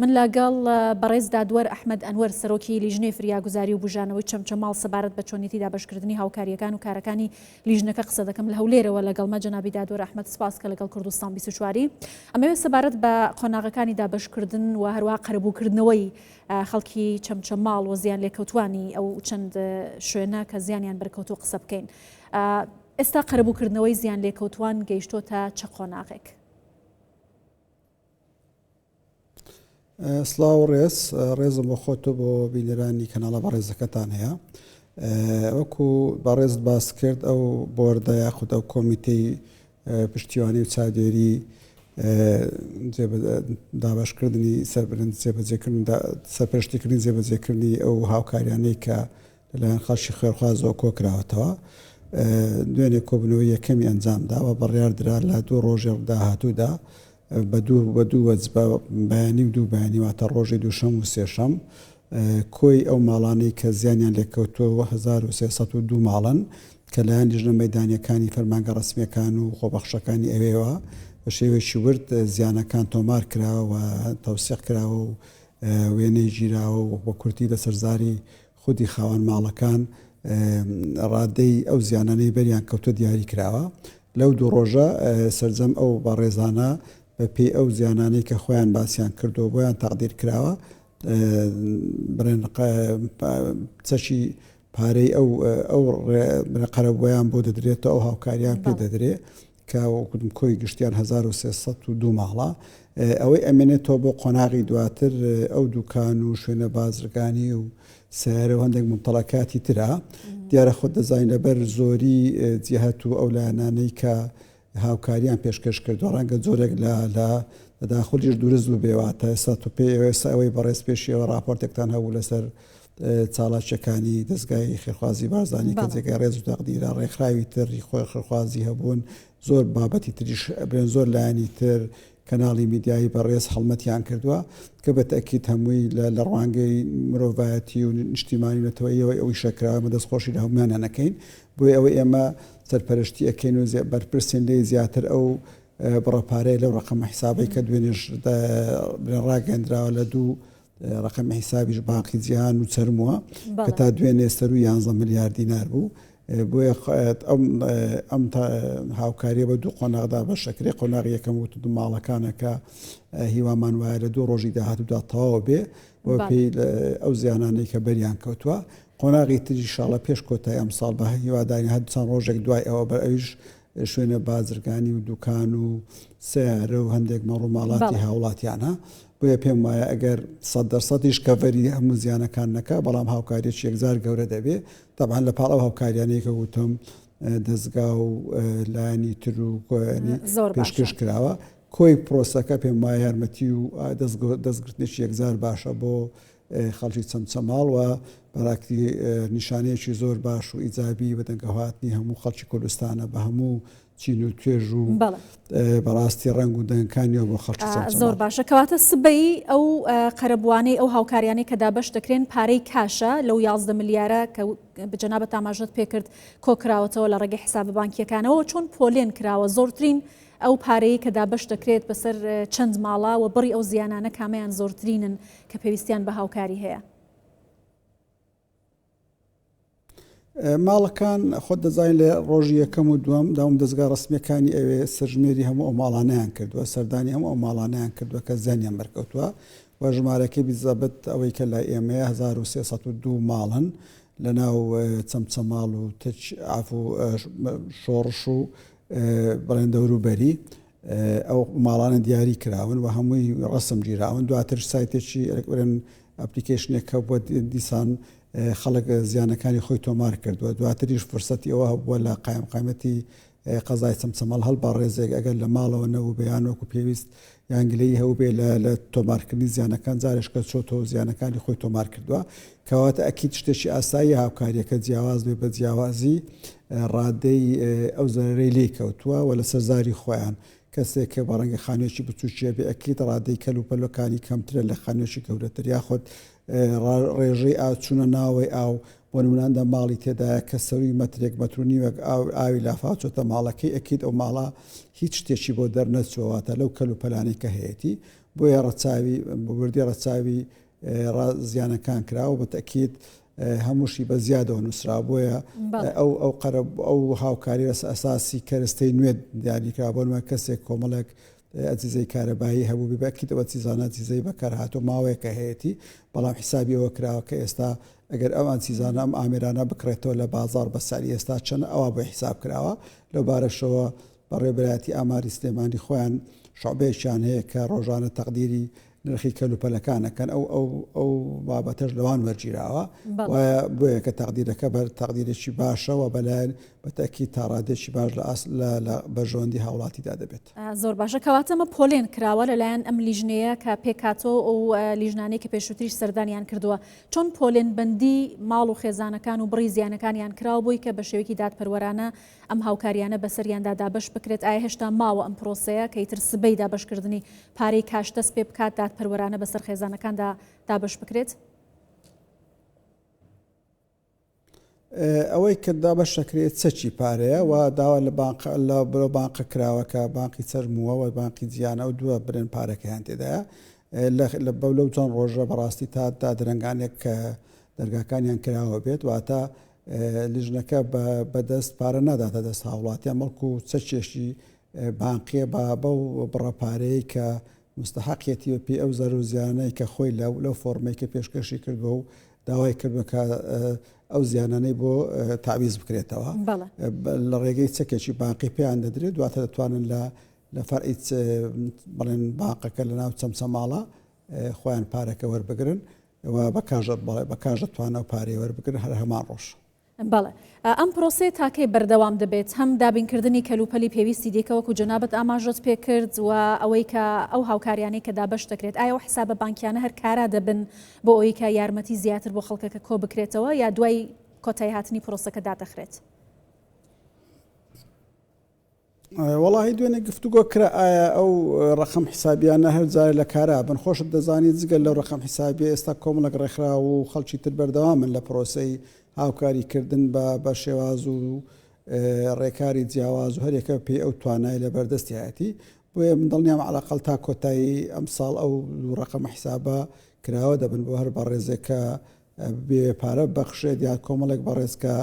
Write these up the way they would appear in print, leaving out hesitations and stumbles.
من لەگەڵ بەڕێز دادوەر ئەحمەد ئەنوەر سەرۆکی لیژنەی فریاگوزاری و بوژانەوەی چەمچەماڵ سەبارەت بە چۆنیەتی دابەشکردنی هاوکارییەکان و کارەکانی لیژنەکە قسە دەکەم لە هەولێرەوە لەگەڵمە جەنابی دادوەر ئەحمەد سپاس کە لەگەڵ کوردستان 24 ئەمەوێت سەبارەت بە قۆناغەکانی دابەشکردن و هەروەها قەرەبووکردنەوەی خەڵکی چەمچەماڵ و زیان لێکەوتوانی ئەو چەند شوێنە کە زیانیان بەرکەوتوو قسە بکەین. ئێستا قەرەبووکردنەوەی زیان لێکەوتوان گەیشتۆتە چ قۆناغێک؟ سڵاو و ڕێز ڕێزم بۆ خۆت و بۆ بینەرانی کەناڵە بەڕێزەکەتان هەیە وەکو بەڕێزت باس کرد ئەو بۆردە یاخود ئەو کۆمیتەی پشتیوانی و چاودێری دابەشکردنی سەربرند جێبەجێکردن سەرپەرشتیکردنی جێبەجێکردنی ئەو هاوکاریانەی کە لەلایەن خەڵکی خێرخوازەوە کۆکراوەتەوە دوێنێ کۆبنەوەی یەکەمی ئەنجامدا و بڕیاردرا لە دوو ڕۆژی داهاتوودا بە دوو بە دوو وەجبە بەیانی و دوو بەیانی واتە ڕۆژی دووشەم و سێشەم کۆی ئەو ماڵانەی کە زیانیان لێکەوتووە 1302 ماڵن کە لایەن لیژنە مەیدانیەکانی فەرمانگە ڕەسمیەکان و خۆبەخشەکانی ئەوێوە بە شێوەیەکی ورد زیانەکان تۆمار کراوە و تەوسیق کراوە و وێنەی گیراوە و بە کورتی لەسەر زاری خودی خاوەن ماڵەکان ڕادەی ئەو زیانانەی بەریان کەوتووە دیاری کراوە. لەو دوو ڕۆژە سەرجەم ئەو بەڕێزانە بە پێی ئەو زیانانەی کە خۆیان باسیان کردووە بۆیان تەقدیر کراوە بڵێن چەکی پارەی ئەو ئەو قەرەبوویان بۆ دەدرێتەوە ئەو هاوکاریان پێ دەدرێ کە وەکو وتم کۆی گشتیان 1302 ماڵە. ئەوەی ئەمێنێتەوە بۆ قۆناغی دواتر ئەو دوکان و شوێنە بازرگانی و سەیارە و هەندێک ممتەڵەکاتی ترە. دیارە خۆت دەزانی لەبەر زۆری جیهەت و ئەو لایەنانەی کە هاوکاریان پێشکەش کردووە ڕەنگە جۆرێک لە لە تەداخولیش دروست ببێ واتە ئێستا تۆ پێی ئێستا ئەوەی بەڕێز پێشیەوە ڕاپۆرتێکتان هەبوو لەسەر چالاکیەکانی دەزگای خێرخوازی بارزانی کە جێگای ڕێز و تەقدیرە ڕێکخراوی تری خۆی خێرخوازی هەبوون زۆر بابەتی تریش بڵێن زۆر لایەنی تر کەناڵی میدیایی بەڕێز هەڵمەتیان کردووە کە بە تەئکید هەمووی لە ڕوانگەی مرۆڤایەتی و نیشتیمانی و نەتەوەییەوە ئەو ئیشە کراوە ئێمە دەستخۆشی لە هەموویانیان ئەکەین بۆیە ئەوەی ئێمە سەرپەرشتی ئەکەین و بەرپرسین لێی زیاتر ئەو بڕە پارەیە لەو ڕەقەمە حیسابەی کە دوێنێش ڕاگەندراوە لە دوو ڕەقەمی حیسابیش بانقی جیهان و چەرمووە کە تا دوێنێ سەروو 11 ملیار دینار بوو بۆیە ئەم ئەم هاوکاریە بە دوو قۆناغدا بەشەکرێ قۆناغ یەکەم وت دوو ماڵەکانە کە هیوامان وایە لە دوو ڕۆژی داهاتوودا تەواو بێ بۆ پێی ئەو زیانانەی کە بەریان کەوتووە قۆناغی تری شاڵە پێش کۆتای ئەم ساڵ بە هیواداری هەر چەند ڕۆژێک دوای ئەوە بەر ئەویش شوێنە بازرگانی و دوکان و سەیارە و هەندێک مەڕ و ماڵاتی هاوڵاتیانە بۆیە پێم وایە ئەگەر سەد دەرسەدیش کەڤەری هەموو زیانەکان نەکا بەڵام هاوکاریەکی یەکجار گەورە دەبێ تەبعەن لە پاڵ ئەو هاوکاریانەی کە وتم دەزگا و لایەنی تر و کۆیانی پێشکەش کراوە کۆی پرۆسەکە پێم وایە یارمەتی و دەستگرتنێکی یەکجار باشە بۆ خەڵکی چەمچەماڵ و بەراکتی نیشانەیەکی زۆر باش و ئیجابی بە دەنگەهاتنی هەموو خەڵکی کوردستانە بە هەموو چین و توێژ و بەڕاستی ڕەنگ و دەنگەکانیەوە بۆ خەڵکی چەمچەماڵ. زۆر باشە کەواتە سبەی ئەو قەرەبووانەی ئەو هاوکاریانەی کە دابەش دەکرێن پارەی کاشە لەو 11 ملیارە کە جەنابت ئاماژەت پێکرد کۆکراوەتەوە لە ڕێگەی حسابە بانکیەکانەوە چۆن پۆلێن کراوە زۆرترین ئەو پارەیەی کە دابەش دەکرێت بەسەر چەند ماڵە و بڕی ئەو زیانانە کامەیان زۆرترینن کە پێویستیان بە هاوکاری هەیە؟ ماڵەکان خۆت دەزانین لە ڕۆژی یەکەم و دووەم داوم دەزگا ڕسمیەکانی ئەوێ سەرژمێری هەموو ئەو ماڵانیان کردووە سەردانی هەموو ئەو ماڵانیان کردووە کە زیانیان بەرکەوتووە و ژمارەکەی بیزەبت ئەوەی کە لای ئێمەیە 1302 ماڵن لە ناو چەمچەماڵ و تچ ئاف و شۆڕش و بڵێن دەوروبەری ئەو ماڵانە دیاری کراون و هەمووی ڕسم گیراون دواتر سایتێکی بڵێن ئەپلیکیشنێک هەبووە دیسان خەڵک زیانەکانی خۆی تۆمار کردووە دواتریش فرسەتی ئەوە هەبووە لە قایمقامەتی قەزای چەمچەماڵ هەڵ بە ڕێزێک ئەگەر لە ماڵەوە نەبوو بەیان وەکو پێویست یان گلەیی هەبووبێ لە لە تۆمارکردنی زیانەکان جارێش کە چۆتەوە زیانەکانی خۆی تۆمار کردووە کەواتە ئەکید شتێکی ئاسایی هاوکاریەکە جیاواز بێ بە جیاوازی ڕادەی ئەو زەرەرەی لێی کەوتووە و لەسەر زاری خۆیان کەسێک کە بە ڕەنگە خانوویەکی بچووکیە بێ ئەکید ڕادەی کەل و پەلەکانی کەمترە لە خانوویەکی گەورەتر یاخود ڕێژەی ئاو چوونە ناوەی ئاو بۆ نمونە ئەندە ماڵی تێدایە کە سەرووی مەترێک مەتر و نیوێک ئاو ئاوی لافاو چۆتە ماڵەکەی ئەکید ئەو ماڵە هیچ شتێکی بۆ دەرنەچووە واتە لەو کەل و پەلانەی کە هەیەتی. بۆیە ڕەچاوی بە وردی ڕەچاوی زیانەکان کراوە بە تەئکید هەمووشی بە زیادەوە نووسراوە بۆیە ئەو ئەو قەرە ئەو هاوکاری لەسەر ئەساسی کەرستەی نوێ دیاریکرا بۆ نموونە کەسێک کۆمەڵێک ئەجیزەی کارەبایی هەبوو بێ بەئەکید ئەو ئەجیزانە ئەجیزەی بەکارهاتوو ماوەیەکە هەیەتی بەڵام حیسابی ئەوە کراوە کە ئێستا ئەگەر ئەو ئەجیزانە ئەم ئامێرانە بکڕێتەوە لە بازاڕ بە سعری ئێستا چەند ئەوا بۆی حیساب کراوە لەو بارەشەوە بەڕێوەبەرایەتی ئاماری سلێمانی خۆیان شعبەیەکیان هەیە کە ڕۆژانە تەقدیری نرخی کەلوپەلەکان ئەکەن ئەو ئەو ئەو بابەتەش لەوان وەرگیراوە وایە بۆیە کە تەقدیرەکە بەر تەقدیرێکی باشە و بەلایەن بە تەئکید تا ڕادەیەکی باش لە ئاست لە لە بەرژەوەندی هاوڵاتیدا دەبێت. زۆر باشە کەواتە ئەمە پۆلێن کراوە لەلایەن ئەم لیژنەیە کە پێکهاتووە و لیژنانەی کە پێشووتریش سەردانیان کردووە چۆن پۆلێن بەندی ماڵ و خێزانەکان و بڕی زیانەکانیان کراوە بۆی کە بە شێوەیەکی دادپەروەرانە ئەم هاوکاریانە بەسەریاندا دابەش بکرێت، ئایا هێشتا ماوە ئەم پرۆسەیە کە ئیتر سبەی دابەشکردنی پارەی کاش دەست پێ بکات دادپەروەرانە بەسەر خێزانەکاندا دابەش بکرێت؟ ئەوەی کە دابەش دەکرێت چەکی پارەیە و داوا لە بانق لە بۆ بانقە کراوە کە بانقی چەرمووە و بانقی جیانە و دووە برێن پارەکەیان تێدایە لە بەو لەو چەند ڕۆژە بەڕاستی تا تا درەنگانێک کە دەرگاکانیان کراوە بێت واتە لیژنەکە بە دەست پارە ناداتە دەست هاوڵاتیان بەڵکو چەکێکی بانقیە بە بەو بڕە پارەیە کە مستحقیەتی بە پێی ئەو زەرەر و زیانەی کە خۆی لە لەو فۆرمەی کە پێشکەشی کردووە و داوای کردووە کە ئەو زیانانەی بۆ تەعویز بکرێتەوە لە ڕێگەی چەکێکی بانقی پێیان دەدرێت دواتر دەتوانن لە لە فەرعی بڵێن بانقەکە لە ناو چەمچەماڵە خۆیان پارەکە وەربگرن و بە کاش بەڵێ بە کاش دەتوانن ئەو پارەیە وەربگرن هەر هەمان ڕۆژ. بەڵێ. ئەم پرۆسەیە تا کەی بەردەوام دەبێت؟ هەم دابینکردنی کەلوپەلی پێویستی دیکە وەکو جەنابت ئاماژەت پێکرد و ئەوەی کە ئەو هاوکاریانەی کە دابەش دەکرێت ئایا ئەو حسابە بانکیانە هەر کارا دەبن بۆ ئەوەی کە یارمەتی زیاتر بۆ خەڵکەکە کۆ بکرێتەوە یا دوای کۆتایی هاتنی پرۆسەکە دادەخرێت؟ وەڵاهی دوێنێ گفتوگۆ کرا ئایا ئەو ڕەقەم حیسابیانە هەر جارێ لە کارا بن خۆشت دەزانی جگە لەو ڕەقەم حیسابیە ئێستا کۆمەڵێک ڕێکخراو و خەڵکی تر بەردەوامن لە پرۆسەی هاوکاری کردن بە بە شێواز و ڕێکاری جیاواز و هەرێکە پێی ئەو توانای لە بەردەستیایەتی بۆیە من دڵنیام عەلەقەل تا کۆتایی ئەمساڵ ئەو ڕەقەمە حیسابە کراوە دەبن بۆ هەر بەڕێزێک کە بێ پارە بەخشێت یا کۆمەڵێک بەڕێز کە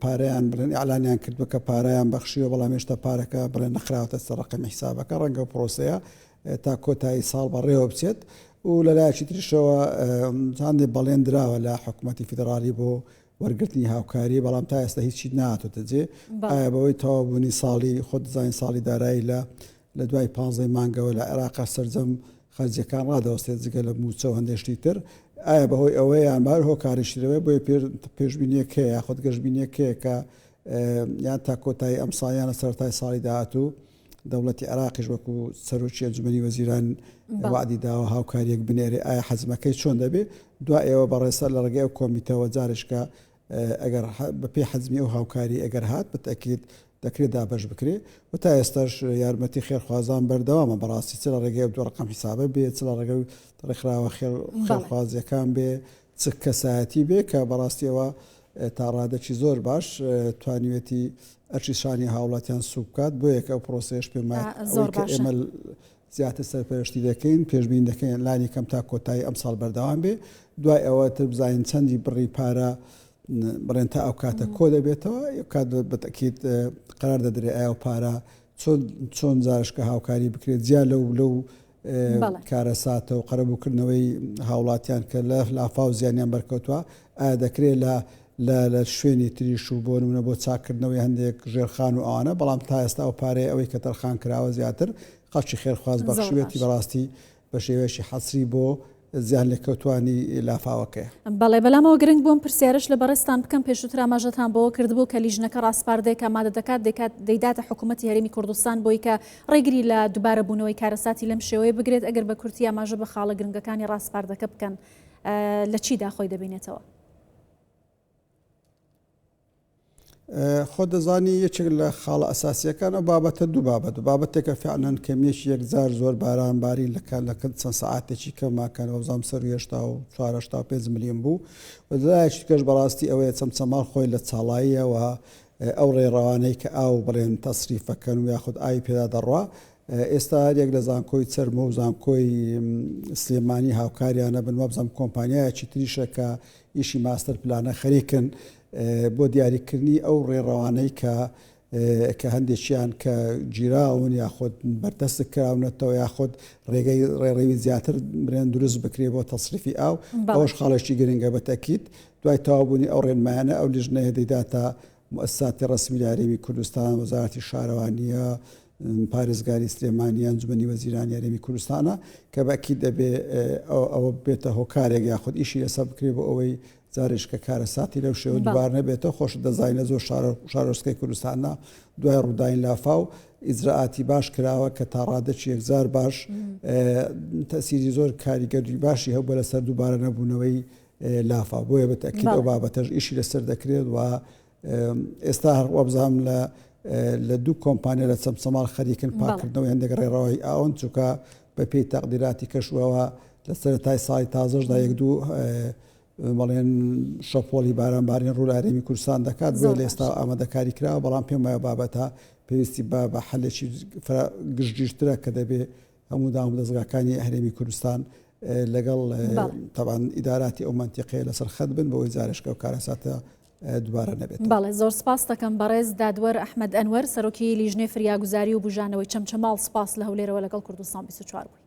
پارەیان بڵێن ئیعلانیان کردووە کە پارەیان بەخشیوە بەڵام هێشتا پارەکە بڵێن نەخراوەتە سەر ڕەقەمی حیسابەکە ڕەنگە پرۆسەیە تا کۆتایی ساڵ بەڕێوە بچێت و لەلایەکی تریشەوە هەندێک بەڵێن دراوە لە حکوومەتی فیدراڵی بۆ وەرگرتنی هاوکاری بەڵام تا ئێستا هیچی ناتۆتە جێ ئایا بەوەی تەواوبوونی ساڵی خۆت دەزانین ساڵی دارایی لە لە دوای پانزەی مانگەوە لە عێراقا سەرجەم خەرجیەکان ڕادەوەستێت جگە لە مووچە و هەندێک شتی تر، ئایا بەهۆی ئەوەیە یان بە هەر هۆکارێکی ترەوە بۆیە پێشبینیەک هەیە یاخود گەشبینیەک هەیە کە یان تا کۆتایی ئەمساڵ یان لە سەرەتای ساڵی داهاتوو دەوڵەتی عێراقیش وەکو سەرۆکی ئەنجومەنی وەزیران وەعدی داوە هاوکاریەک بنێرێ ئایا حەجمەکەی چۆن دەبێ دوا ئێوە بەڕێزتان لە ڕێگەی ئەو کۆمیتەوە جارێکە ئەگەر بەپێی حەجمی ئەو هاوکاری ئەگەر هات بەتەکید دەکرێت دابەش بکرێ و تا ئێستاش یارمەتی خێرخوازان بەردەوامە بەڕاستی چ لە ڕێگەی ئەو دوو ڕەقەم حیسابە بێ چ لە ڕێگەی ڕێکخراوە خێرخوازیەکان بێ چ کەسایەتی بێ کە بەڕاستیەوە تا ڕادەکی زۆر باش توانیوێتی ئەرکی شانی هاوڵاتیان سوک بکات بۆ یەکە ئەو پرۆسەیەش پێم وایە زۆر ئەوەی کە باشە. ئێمە زیاتر سەرپەرشتی دەکەین، پێشبینی دەکەین لانی کەم تا کۆتایی ئەمساڵ بەردەوام بێ، دوای ئەوە تر بزانین چەندی بڕی پارە بڵێن تا ئەو کاتە کۆ دەبێتەوە، ئەو کات بە تەئکید قەرار دەدرێ ئایا ئەو پارە چۆن چۆن جارشکە هاوکاری بکرێت جیا لەو لەو کارەساتە و قەرەبووکردنەوەی هاوڵاتیان کە لە لافاو زیانیان بەرکەوتووە، ئایا دەکرێت لە لە لە شوێنی تریش و بۆ نمونە بۆ چاککردنەوەی هەندێک ژێرخان و ئەوانە، بەڵام تا ئێستا ئەو پارەیە ئەوەی کە تەرخان کراوە زیاتر خەڵکی خێرخواز بەخشویەتی بەڕاستی بە شێوەیەکی حەسری بۆ زیانلێکەوتوانی لافاوەکەیە. بەڵێ بەلامەوە گرنگ بوو ئەم پرسیارەش لە بەڕێزتان بکەم، پێشووتر ئاماژەتان بەوە کردبوو کە لیژنەکە ڕاسپاردەیەک ئامادە دەکات دەیکات دەیداتە حکوومەتی هەرێمی کوردستان بۆی کە ڕێگری لە دووبارە بوونەوەی کارەساتی لەم شێوەیە بگرێت، ئەگەر بە کورتی ئاماژە بە خاڵە گرنگەکانی ڕاسپاردەکە بکەن لە چیدا خۆی دەبینێتەوە؟ خۆت دەزانی یەکێک لە خاڵە ئەساسیەکان ئەو بابەتە دوو بابەت بابەتێکە فعلەن کەمیەکی یەکجار زۆر باران بارین لە کە لە چەند سەعاتێکی کەماکەن وەزام سەر 84 85 ملیۆن بوو و لایەکی کەش بەڕاستی ئەوەیە چەمچەماڵ خۆی لە چاڵاییەوە ئەو ڕێڕەوانەی کە ئاو بڵێن تەسریفەکەن و یاخود ئاوی پێدا دەڕوا. ئێستا هەریەک لە زانکۆی چەرمۆ و زانکۆی سلێمانی هاوکاریانە بن وابزانم کۆمپانیایەکی تریشە کە ئیشی ماستەر پلانە خەریکن بۆ دیاریکردنی ئەو ڕێڕەوانەی کە کە هەندێکیان کە گیراون یاخود بەردەست کراونەتەوە یاخود ڕێگەی ڕێڕەوی زیاتر برێن دروست بکرێ بۆ تەسریفی ئاو ئەوەش خاڵێکی گرنگە بە تەکید دوای تەواوبوونی ئەو ڕێنمایانە ئەو لیژنەیە دەیداتە موئەسساتی ڕەسمی لە هەرێمی کوردستان، وەزارەتی شارەوانییە، پارێزگاری سلێمانی، ئەنجومەنی وەزیرانی هەرێمی کوردستانە کە بە ئەکید دەبێ ئەوە ببێتە هۆکارێک یاخود ئیشی لەسەر بکرێ بۆ ئەوەی جارێک کە کارەساتی لەو شێوە دووبارە نەبێتەوە. خۆشت دەزانی لە زۆر شارۆچکەی کوردستاندا دوای ڕوودانی لافاو ئیجرائاتی باش کراوە کە تا ڕادەکی یەکجار باش تەسیری زۆر کاریگەری باشی هەبووە لەسەر دووبارە نەبوونەوەی لافاو بۆیە بە تەئکید ئەو بابەتەش ئیشی لەسەر دەکرێت و ئێستا هەر وابزانم لە لە دوو کۆمپانیا لە چەمچەماڵ خەریکن پاکردنەوەی هەندێک ڕێڕەوی ئاون چونکە بە پێی تەقدیراتی کەشوهەوا لە سەرەتای ساڵی تازەشدا یەک دوو بەڵێن شەپۆڵی بارانبارین ڕوو لە هەرێمی کوردستان دەکات بۆیە لە ئێستا ئامادەکاری کراوە بەڵام پێم وایە بابەتە پێویستی بە بە حەلێکی گشتگیرترە کە دەبێ هەموو دامودەزگاکانی هەرێمی کوردستان لەگەڵ تەبان ئیداراتی ئەو مەنتیقەیە لەسەر خەت بن بۆ ئەوەی جارێک ئەو کارەساتە دوبارە نەبێتەوە. بەڵێ زۆر سپاست دەکەم بەڕێز دادوەر ئەحمەد ئەنوەر سەرۆکی لیژنەی فریاگوزاری و بوژانەوەی چەمچەماڵ سپاس لە هەولێرەوە لەگەڵ کوردستان 24 بووی.